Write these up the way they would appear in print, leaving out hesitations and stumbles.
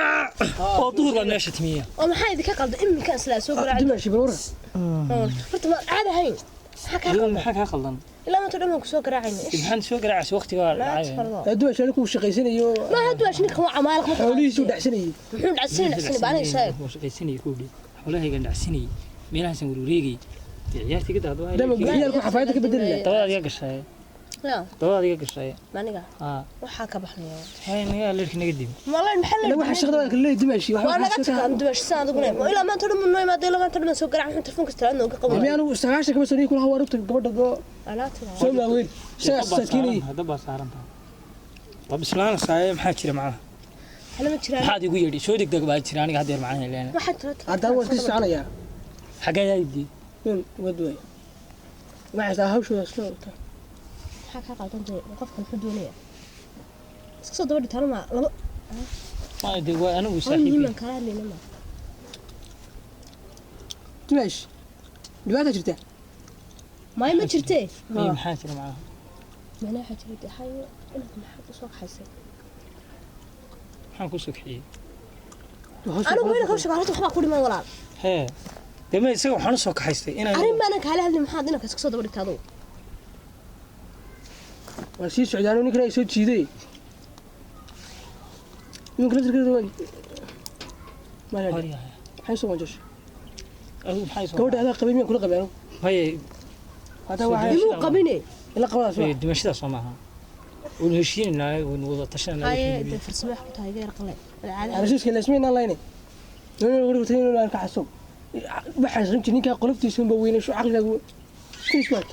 Oo duhur baad meesha timiya. Oo maxaa idinka qalda iminka islaa soo garaacay? Dimaashi, bal waran. Horta ma caadi ahayn, maxaa kaa Adigu qaldan? Maxaa kaa qaldan? Ilaa maanta dhan waan kusoo garaacayna. Maxaan soo garaacaysa waqtiga dhacay? Dimaashi, anigu shaqaysanayo. Ma hadda ninkan waa camaaliq ma? Xoolihiisuu dhacsanayay. Muxuu dhacsanay baa aniga sheeg. Waan shaqaysanayay kuudhi, xoolahaygan dhacsanayay, meelahaasan wareegay, dee ciyaartii ka daado. Dama ciyaalku xafaayadda ka bedeli lahaa. Dabadaad iga gashay. Ya. Dabadaad iga gashay. Maniga? Aa. Waxaa ka baxnaya. Hay, naga leerka naga dib. Malay maxaa la Ila waxa shaqada waa kala leeyahay, dimaashi. Waa naga tagaan dubash saan adiguna ilaa maanta dhan noo imaada, ilaa maanta dhan soo garaac, muxuu telefoonka salaad nooga qaban? Mi anigu 90 kama soo kulaha waa rugta gabadha oo alaabta. Soo maaweyn isagaa sakiinayay. Hadda baa saaran tahay, waa bislaanaysaa. Maxaa jira macnaha? Hala ma jiraan. Maxaad igu yeedhi? Soo degdeg baa jira aniga haddeer macnaha leena. Waxaa jira. Haddana waa iska soconayaa. Xaggee yaadii? Wad way waxay hawshooda iska wataa. Maxaa kaa qaldan dee? Qofkan muxuu doonayaa? Iska soo daba dhigtaan ma laba Ma dee waa anigu laba saaxiibkay. Muhiiman kala hadlayna ma. Dimaashi, dhibaata jirta. Maay, ma jirtee. May, maxaa jira macnaha? Macnaha waxaa jira dee, hayo inanka maxaad usoo kaxaysay? Maxaan ku soo kixiyey? Anigu inanka usheego horta waxbaa ku dhiman, walaal. Hee, dee ma isaga waxaan u soo kaxaystay inaan Arrin baanan kaala hadlin, maxaad inanka iska soo daba dhigta adugu? Waa sii socdaan, ninkan ay soo jiiday iminka laftirkeeda waa maya. Waryahay. Maxay soo wanjashay? Adigu maxay soo Gabadha adaa qabay, miyaan kula qabay anigu? Maye. Hadda waxay Imuu qabine. Ila qabadaas Maye waa dhimashada soo maaha, waynu heshiinaynaa, waynu wada tashananaa. Haye. Wixii Dee farsamo wax ku tahay iga yar qale caadi. Heshiiska laismaynaan layne inaan ka xaso waxaan san jirin ninkaa qoloftiisa unba weynay shu caqligaagu isbaat.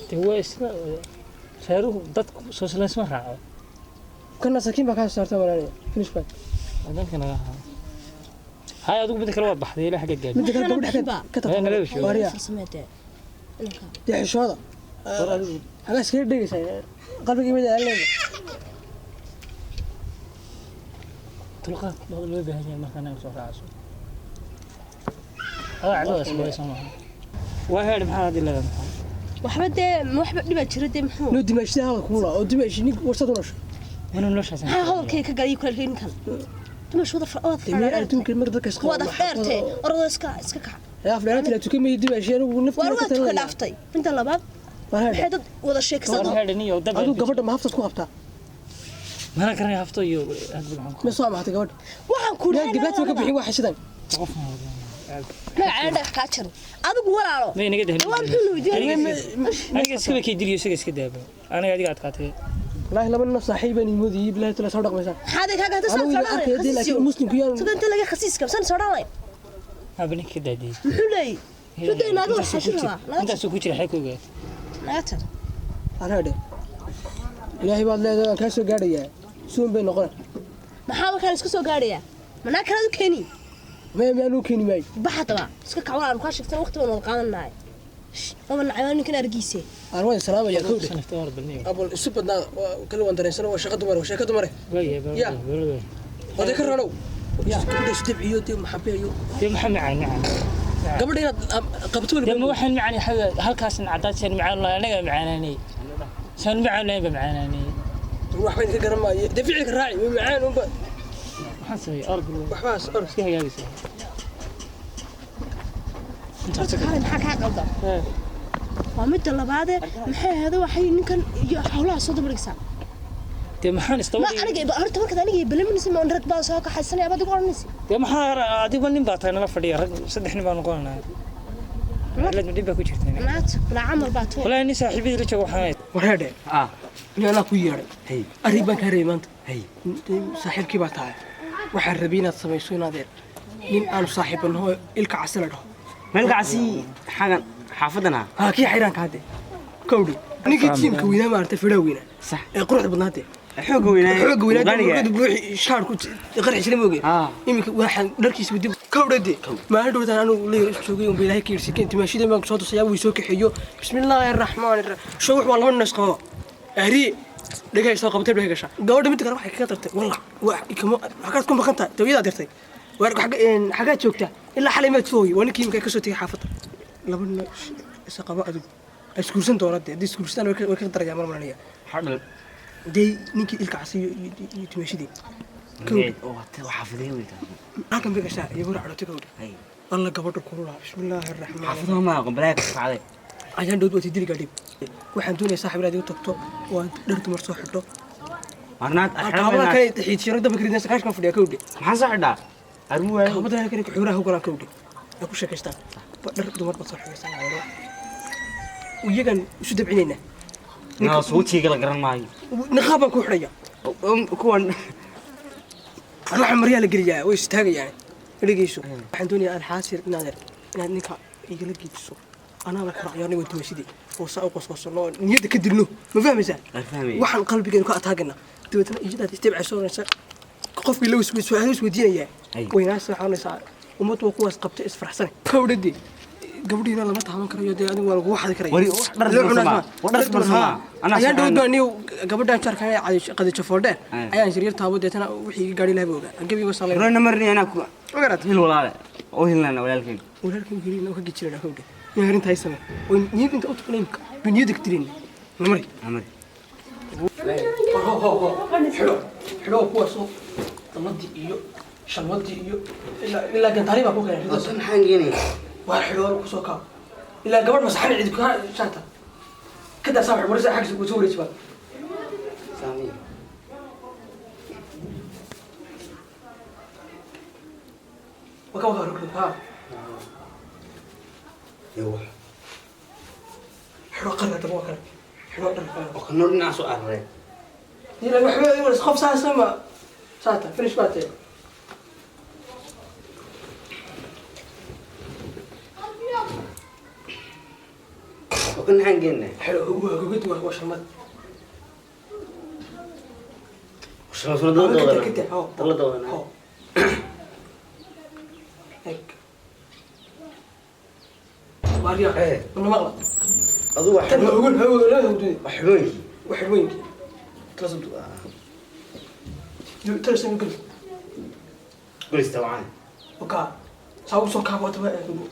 Dee waa isla reeruhu, dadku soo islaysma raaco. Kana sakiin baa kaa saarta walaalayaa, finish back. Waa dadka naga ahaa. Hay, adigu midda kale waa baxday ilaa xagga gaadhi. Midda kale gabadha ka Waa tagto. nala heshiiyo. Waaryaa. Farsamee dee inanka. Dee xishooda. War adigu. Hagaa iskaga dhegaysaa qalbigii mid aan leeyahay. Dulqaad baa loo baahan yahay markaa naga soo raacayso. Adaa cidladaas kulay soo maaha? Waa heer, maxaa hadii leedahay maxaa? Waxba dee ma waxba dhibaa jira dee, muxuu? Noo dimaashida hadal kuula oo dimaashi nin warsad u nosho. Wana noloshaas. Maxaa hadalkayga ka galay kulaalkay ninkan dumash wada wada Dee meel adduunka mar dadka isqaba. Wada afdheerte, orada iska kac. Af dheeraad la tukamay dimaashi, anigu naftii. Waar waa tuka dhaaftay inta labaad. Maxay dad wada sheekaysan? War heer niyo dab. Adigu gabadha ma haftad ku qabtaa? Mana garanay hafto iyo hadba maxaan ku Ma soo amahtay gabadha? Waxaan ku Meel dibaato ka bixin waxa sidan. Qof ma wada. Magacaan dhagax kaa jaray adigu, walaalo. Ma inaga dahin. Waa muxuu weydiiyay? Aniga iskaba kay diliyo, isaga iska daaba, aniga adiga adkaatay. Wallaahi laba nin oo saaxiib baan imoodiyey, bilahi tala soo dhaqmaysaa. Maxaad kaaga hadda Anigu saan ila arkay dee, laakiin muslimku yaan sida inta laga khasiiska san soo dhanay. Haba ninka ka daadiyey. Muxuu leeyahay? Muxuu leeyahay? Naaga wax xashin rabaa naga. Intaasuu ku jira xay ku ogaatay. Naga tag. Anaa dhe ilaahay baad leedahay, waan kaa soo gaadhayaa, suun bay noqona. Maxaa markaan iska soo gaadhayaa? Manaa kalaad u keeni? Maya, miyaan u keeni maayo. Bax haddaba, iska kac walaal, kaa sheegtan waqti baan wada qaadannahay. Waba nacay ninkan argiise. Aan waan salaamayaa kowdhe. Sanafta war balniyo. Abul isu badnaa waa kala waan dareensano, waa shaqa dumar, waa sheeko dumare. Waayahay. Ya. Balniyo. Oday ka ranow gabadha isu dabciyo dee, maxabeeyo. Dee maxaa macaan macaan? Gabadha inaad qabto Dee ma waliba. Waxaan macaan halkaasna cadaad saan macaan lahayn, anaga macaanaanay saan macaan lahayn ba macaanaanay. Waxba idinka garan maayo dee, ficilka raaci waa macaan unba. Maxaan sameeyey org? Waxbaas or. Iska hagaagaysa. Horta kale maxaa kaa qaldan? Waa midda labaade, maxay ahayd waxay ninkan iyo howlaha soo daba dhigsaa? Dee maxaan isdaba Ma aniga horta markaad aniga balaminaysa, ma rag baan soo kaxaysanaya baad igu odhanaysa? Dee maxaa adiba nin baa tahay nala fadhiya, rag saddex nin baa noqonanaa, cilad ma dhib baa ku jirta? Naat bilaa camal baa tuur. Walaahi nin saaxiibadii la jooga waxaan Wareedhe. Ah. Nin anaa ku yeedhay. Hey. Arrin baan kaa rabay maanta. Hey. Saaxiibkii baa tahay, waxaan rabay inaad samayso inaad nin aanu saaxiibanaho ilka casi la dhaho. Meelkaasi xagan xaafadana? Haa, kii xayraanka hadde kowdhi, ninkii tiimka weynaa maaragtay, fidhaa weynaa. Sax. Ee quruxda badnaade. Xoogga weynaa. Xoogga weynaa. Qaniga. Murugada buuxi shaarku qarxi jiray mooge. Ah. Iminka waxaan dharkiisa dib kowdhade maalin dhowtaan anigu la yar joogay unba ilaahay ka yirsi keenti maashidan baan kusoo tusayaa, wuu soo kaxeeyo, bismillaahi araxmaani raxiim, show wax waa laba nin isqabo ahriye dhegay soo qabatay dhegay gashaa gabadha. Midda kale waxay kaga tartay wallah waa kama xagaad ku maqan tahay tawiyadaa dirtay waar xagaad joogtaa ilaa xalay maad soo hoyay. Waa ninkii iminka ka soo tegay xaafadda, laba nin isqabo adigu ay isguursan doonaa dee, haddii isguursadaan way ka darayaa marmaranaya. Maxaa dhalay? Dee ninkii ilka casiyo iyo timaashidii. Oo waa xaafadee wey taas? Halkan bay gashaa iyo gura cadhootay, kowdhe. Hay. Alla gabadha kulula, bismillaahi raxmaan. Xaafadaha ma aqoon, balaa ka kacday. Ayaan dhowd watay dili gaadhib. Waxaan doonayaa, saaxiib, inaad igu tagto oo aad dhar dumar soo xidho. Marnaad. Kaabada kale xiijiro daba karidna sakaashkan fadhiya, kowdhe. Maxaan soo xidhaa? Armu waayo. Kaabada kale xuuraha u galaan, kowdhe, ay ku sheekaystaan. Dhar dumar baad soo xidhaysaa, iyagan isu dabcinaynaa. Naa suujiga la garan maayo. Niqaab baan ku xidhaya. Kuwan. Ruuxa maryaa la geliyaa, way istaagayaan. Dhegeyso, waxaan doonayaa alxaasir inaad inaad ninka igala geejiso, anaaba ku racyo aniga duwashadii oo saa u qosqosno oo niyadda ka dilno, ma fahmaysaa? Aan fahmaya. Waxaan qalbigeenu ka ataagana, dabeetna iyadaad istibcaysoonaysa, qofkii la su-aalo isweydiinayaa. Ay. Waynaa seexanaysaa, ummad waa kuwaas qabta isfaraxsane, kawdhadii gabadhiina lama taaban karayo, dee adigu waa lagugu xadi karaya. Wari, wax dhar Loo dumarsan cunaa maa. Wax dhar dumarsan maa. Anaa ayaan dhowd socon. baa niyow gabadhan jaarkan ee Qadijo Fooldheer Ay. ayaan shariir taabo, deetana wixii iga gaari lahaa buu ogaa gebiga salay. Rona marni anaa ku Ogarat. hil walaale oo hilnana walaalkeen. Walaalkan gelin oo ka gijirana, kawdhe, in arrinta ay samee oo niyad inta u taqnay imka niyadda ka dilin namari. Amari. Ho ho ho, xidho xidho kuwaasoo damadii iyo shalwadii iyo ilaa gantaari baa ku keenay. Maxaan geenay? Waa xidho kusoo kaab ilaa gabadh masaxan cidi ka shaata kadaa saa warisa xaggiisa ku soo wareeji baa. Saami. Waka rugro ha. Yo. Xidho qarga daba waa kale, xidho dhar. Oo kanoo dhinaca soo array. Ila waxba waris qof saa sama saata finish baa tee. Oo kan maxaan geenay? Xidho waa gogod, waa shalmad. Soo soo dooda. Kete, ho. Dala doodana. Ho. Eg. Maria. Eh. Mana maqla. Adu wax. Tan waa ogol hawo la hawdee. Wax xubooyinkii. Wax xidhooyinkii. Kala soo duqa. Tan san gol. Gulista waan. Oka. Saa u soo kaabo taba ee ugu.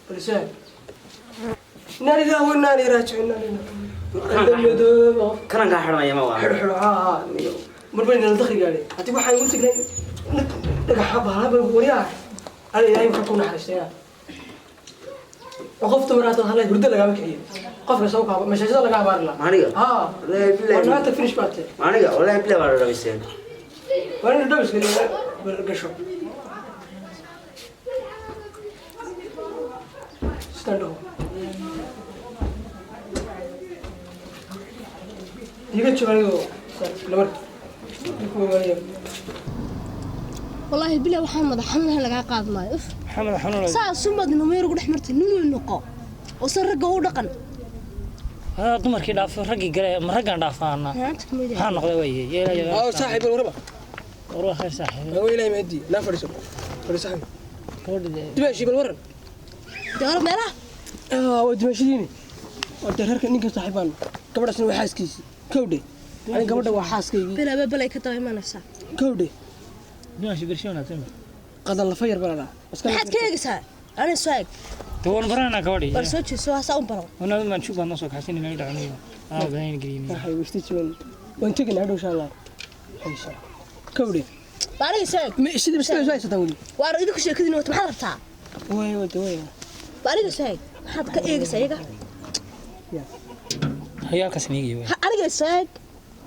Balse. Inna lillahi wa inna ilayhi raaji'uun. Inna lillahi. Kanan kaa xidhanaya ma waa. Xidho xidho, ha ha. Mar bayna la dakhli gaadhay. Haddii waxaan ugu tagnay dhagaxa bahala baan waryaa. Alla Ilaahay muxuu ku naxariistay. Qof dumar hada halay hurdo lagama kiciyo. Qofka soo kaabo mashaashada laga habaari lahaa. Aniga? Ha. Wallaahi billahi. Waa maanta finish baate. Aniga wallaahi billahi waa dhadhamiseen. Waa in dhamis gasho. Stand up. Iga joogo anigoo lamar. Wallaahi bilaa waxaan madax xanuun lagaa qaad maayo, uf. Maxamed xanuun. Saas umaad nameer ugu dhex martay, nin weyn noqo oo san ragga u dhaqan. Hadaa dumarkii dhaafo, raggii gale ma raggan dhaafaana? Maanta kuma maxaa noqday waaye? Aa saaxiib, waraba. War waa khayr, saaxiib. Waa Ilaahay maadi. La fadhiiso. Fadhiiso saaxiib. Gabadha. Dimaashi bal waran. Dagaal meelaha. Ah, waa dimaashidiini. Waa reerka ninka saaxiibaan. Gabadhaasna waa xaaskiisii. Kowdhe. Aniga gabadha waa xaaskaygii. Bilaaba balay ka daba imanaysaa. Kowdhe. Dimaashi bershiyo wanaagsan. Qadan lafa yar baa la. Maxaad ka eegaysaa? Ani soo eeg. Dee waan baranaa gabadhii. Bal soo jeeso, hasaa u baro. Wanaad maan shub baan noo soo kaxaysan inay dhacnayo anaa banayn gelin. Waxay wishti jiwan. Waan teginaa hadhow insha Allah. Insha. Kowdhe. Bal aniga soo eeg. Ma sidii sidii soo haysataa weli. Waar idinku sheekadiin wata, maxaad rabtaa? Way way way. Bal aniga soo eeg, maxaad ka eegaysaa iyaga? Hayaalkaas niigiyo Ha, aniga soo eeg.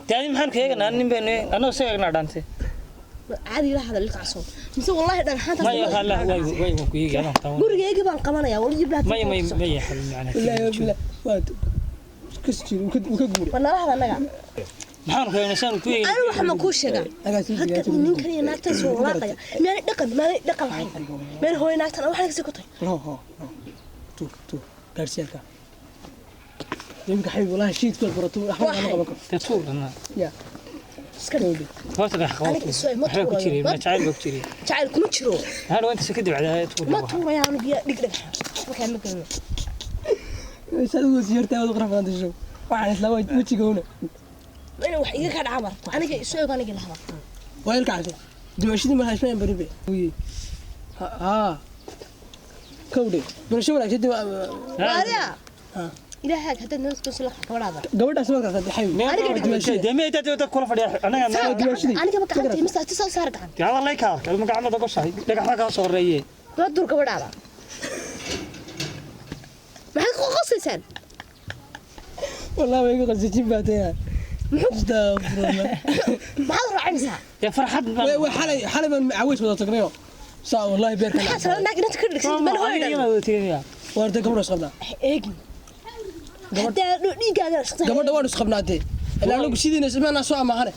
Dee adi maxaan ka eeganaa? Nin baynu annagu soo eegnaa dhaante. Caadi ila hadal ilkacso mise wallaahi dhagxaantaas. Maya Allah, way way waan ku eegi anaa taan. Gurigayga baan qabanayaa wali bilaad. Maya maya maya xal macnaa. Wallaahi billah. Waa kas jir uu ka guuray. War nala hadal annaga. Maxaan ku eegnaa saan ku eegi? Anigu waxa ma kuu sheegaa? Agaasi. Ragga ninkan iyo naagtan soo walaaqaya miyaanay dhaqan, miyaanay dhaqan lahayn meel hooyo naagtan wax laga sii ku tahay. Ho ho. Tu tu gaarsiyalka. Nimka xabiib wallahi shiid ku barato waxba ma qaban karo. Dee tuur dhanaa. Ya. Iska dhig. Horta dhagax qabo. Aniga isoo ma waxbaa ku tuurayo. jiray ma jacayl baa ku jiray? Jacayl kuma jiro. Hal inta ka dibcdaa tuur. Ma tuuraya anigu, biyo dhig dhagaxa markaa ma gelino. Saad ugu siirtay wad qurux badan tasho. Waxaan isla wajiga una. Ina wax iga ka dhaca marka aniga isoo eeg, aniga la hadal. Waa ilka case. Dimashadii ma haysan bari be. Ha. Kowdhe. Barasho wanaagsan dib. Waariya. Ha. Ilaahay haddaad nabad ku soo gabadhaada. Gabadhaas ma gartaa xay. Dee dad dad kula fadhiya anaga. Aniga ma gacanta ima saarti, soo saar gacanta. Dee hadal lay ka arkay ma gacmada goshahay dhagax baa kaa soo horeeye. Noo dur gabadhaada. Maxaad ku qosaysaan? Wallahi way iga qasijin baa tahay. Astaghfirullah. Maxaad raacinaysaa? Dee farxad baan Way xalay xalay baan caways wada tagnayo. Saa wallahi beerka. Maxaad sala naag inta ka dhigsan meel hooydan. Waarta gabadha isqabnaa. Eegin haddaa dhiiggaaga shaqsan. Gabadha waan isqabnaa dee. Ilaa anagu sidiina ismaana soo amaahane.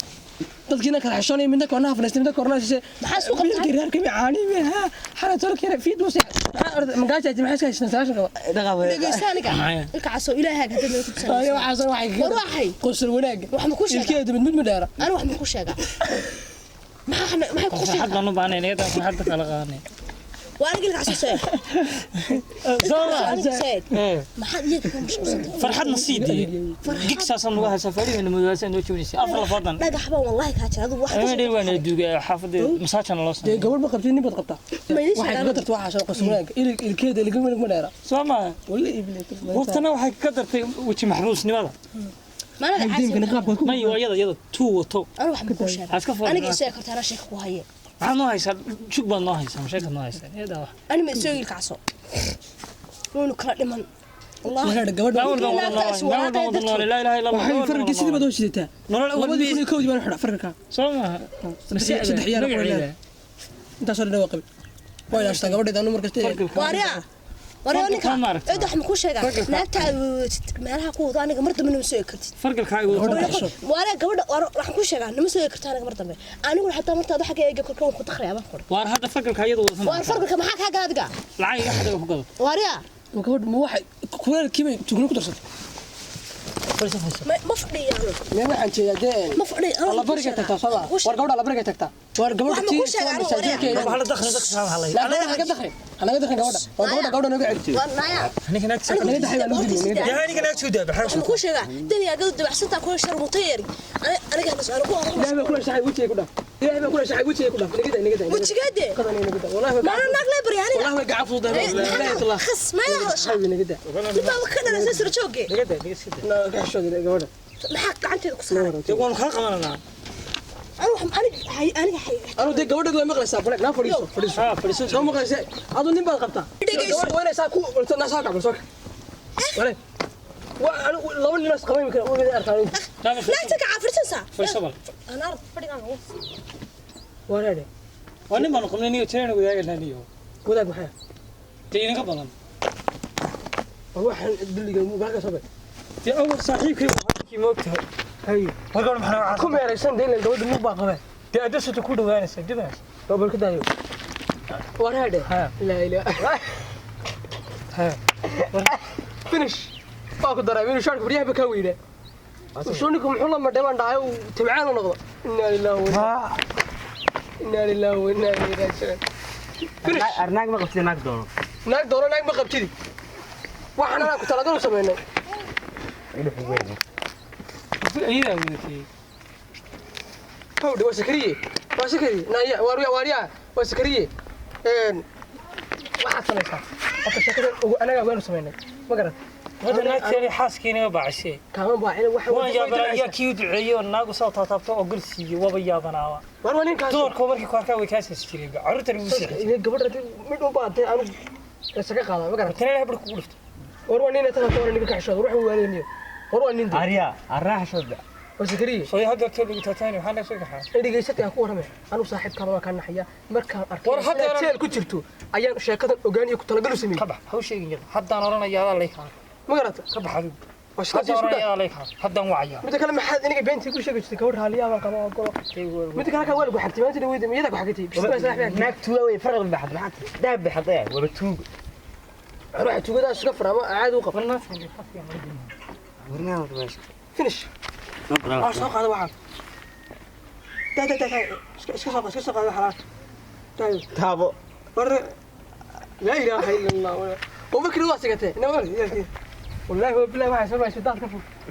Dadkiina kala xishoonay, midna korna fadhiistay, midna korna shishe. Maxaa isku qabtaa? Wiilkii reerka mi caani mi ha xalay tolkeena fiid wasi. Maxaa orda magaaja maxay iska haysan saashan qaba. Dhegeysa aniga ilka casoo, ilaahay haddaad nabad ku Ayo soo waxaas waxay war waxay qosol wanaag. Wax ma ku sheegaa? Ilkeeda mid mid ma dheera. Ani wax ma ku sheegaa? Maxaa maxay ku farxad sheegaa? baan u baahnay iyada farxadda kala qaadanay. Waa aniga ilka casoo soo Soo aniga soo ee maxaad iyaga ka mashquulsantay? Farxadna sii dee gigsaasaan uga haysaa fadhigana madoobaasaan noo jebinaysa afar lafadan. Dhagax baan wallahi kaa jira adigu wax ka Ama dheer waana duuga xaafadda masaajana loo Dee sameeyo. gabadh ma qabtid, nin baad qabtaa. Ma idin Waxay sheegaan? kaga dartay waxaas qosol wanaag. Ilkeeda ilka mid ma dheera. Soo ma Wallahi ibli. Hortana waxay ka dartay weji maxbuusnimada. Maanaga Diinka caasi niqaabka ku. May waa iyada iyada tuu wato. Anu wax ma ku sheegaa? Ha iska fool. Aniga isoo korta anaa sheeka ku haye. Maxaad noo haysaa? Jug baad noo haysaa, masheekaad noo haysaa iyada wax. Ani ma isoo ilka casoo waynu kala dhiman wallahi. Waxa gabadha Meel walba wada noolay, meel walba wada noolay, laa ilaaha illa Allah. waxay farqi sidii baad u shidataa. Nolol awal 2001 baan xidhaa farqi ka. Soo ma Saddex ciyaar ku leedahay. Intaasoo dhan waa qabay. Waa ilaashtaa gabadheeda anu markasta. Waaryaa waaryaa ninka Farqi ma aragtaa? cid wax ma ku sheegaa? Naagta aad meelaha ku wado aniga mar dambe nama soo egi kartid. Fargalka ay wadato. Gabadha xishood. Waaryaa gabadha waxaan ku sheegaa nama soo egi karto aniga mar dambe. Aniguna xataa martaad waxa ka eega korka waan ku takhriyaa baan qori. Waar hadda fargalka iyada wadato. Waar farqilka maxaa kaa gala adiga? Lacag iga xadaga ku gadato. Waaryaa. Ma gabadh ma waxay kuleelkii bay tugno ku darsatay. Ma fadhiyo. Meel waxaan jeedaa dee. Ma fadhiyo. Alla bariga tagtaa soo ma? War gabadha alla bariga tagtaa. War gabadha Wax ma ku sheegaa anigu, waryaa? Waxa la dakhli dadka soo halay. Laakiin hanaga dakhrin. Hanaga dakhrin gabadha. War gabadha gabadha naga celi. Waa naaya. Aniga naagta Naga daxay baa lagu dilay. Naga yaa aniga naagta daa baxay. Waxaan ku sheegaa danigaagadu dabacsantaa kuwa sharmuta yari aniga anigu ku Ilaahay baa kula shaxay wejiga ku dhaf. Ilaahay baa kula shaxay wejiga ku dhaf. Naga daa naga daa. Wejigaade? Qadan naga daa. Wallahi maana naag lay barya aniga. wallahi way gacan fududahay. Wallahi Allah. Khas ma hadasha. Xawi naga daa. Ninbaa ka dhalasay sir jooge. Naga daa naga sii daa. Naga xishood gabadha. Maxaa gacanteeda ku saaray? Dee waan kala qabananaa. Anigu wax aniga hay aniga hay. Anu dee gabadha way maqlaysaa buleeg naa fadhiiso fadhiiso. Ha fadhiiso. Soo maqlaysaa. Adu nin baad qabtaa. Dhegeyso. Gabadha waa inay saa ku naa soo kac soo kac. Wale. Waa anu laba nin is qabay imika way arkaan. Naagta ka caafirsansaa. Fadhiiso bal. Ana ard fadhigaan. Wareere. Waa nin baanu qabnay niyo jireen wadaagana niyo. Wadaag maxay? Dee inaga badan. War waxaan dulliga muu ka soo bay. Dee awal saaxiibkay waxaa kii moogtahay. Hay. War gabadha maxaa Ku meeraysan dee ileen gabadha muu baa qabay. Dee adasata ku dhawaanaysa dibanaysa. Waa bal ka daayo. Wareere. Ha. La ilaha. Ha. Finish. Waa ku daray inuu shaarka baryaha ka weyda. Shoniku muxuu la madhay baan dhahay uu tabcaan u noqdo. Inna lillahi wa inna lillahi wa inna ilayhi raaji'uun. Finish. Arnaag ma qabtid, naag doono. Naag doono, naag ma qabtidi. Waxaan anaa ku talagal u sameynay. Iyadaa wadatay. Hawdhi waa sakariye. Waa sakariye. Naaya waarya waarya waa sakariye. Een waxaad samaysaa. Horta sheekada ugu anaga waanu sameynay. Ma garat. Hadda naagteedii xaaskii inaga baacisay. Kaama baacina waxa Waan yaabanaa yaa kii u duceeyey oo naagu soo taataabto oo gol siiyey waaba yaabanaaba. War waa ninkaas. Dumarku markii ku arkaa way kaasas jireen carruurta lagu seexiyey. Iyo gabadha mid u baatay anu isaga qaadaa ma garat. Tan ilaahay barku ugu dhifto. War waa nin tan tan ninka ka xishooda ruux waaleyniyo. War waa nin. Arya arnaa xishooda. Waa sakariye. Soo hadda agtoo lagu taataani waxaa naga soo kaxaa. Dhegeysatay aan ku warramay. Anu saaxiibkaa waa kaa naxaya markaan arkay War hadda inaad jeel ku jirto ayaan sheekadan ogaan iyo ku talagal u sameeyey. Ka bax ha u sheegin iyada haddaan oranaya adaa lay kaa. Ma garata. Ka bax adigu. Waa shaqadiisa Haddaan isku oranaya daa. adaa lay kaa haddaan wacayaa. Midda kale maxaad iniga beentii ku sheegi jirtay gabadh raaliyaa baan qabaa oo golo. Midda kale kaa waa lagu xagtay maanta weyda miyada ku xagtay. Bismillah saaxiib. Naag tuuga wey faraq baxad maxaa dahab baxad waba tuug. Ruuxa tuugadaas iska faraama caadi u qab. Warnaa meesha. Finish. Waa soo qaada waxaan. Daa daa daa iska iska soo qaad iska soo qaada xalaal. Daa Taabo. war laa ilaaha illa Allah. وبكر واسقته نوري والله بالله waxay soo baxay daad ka fog.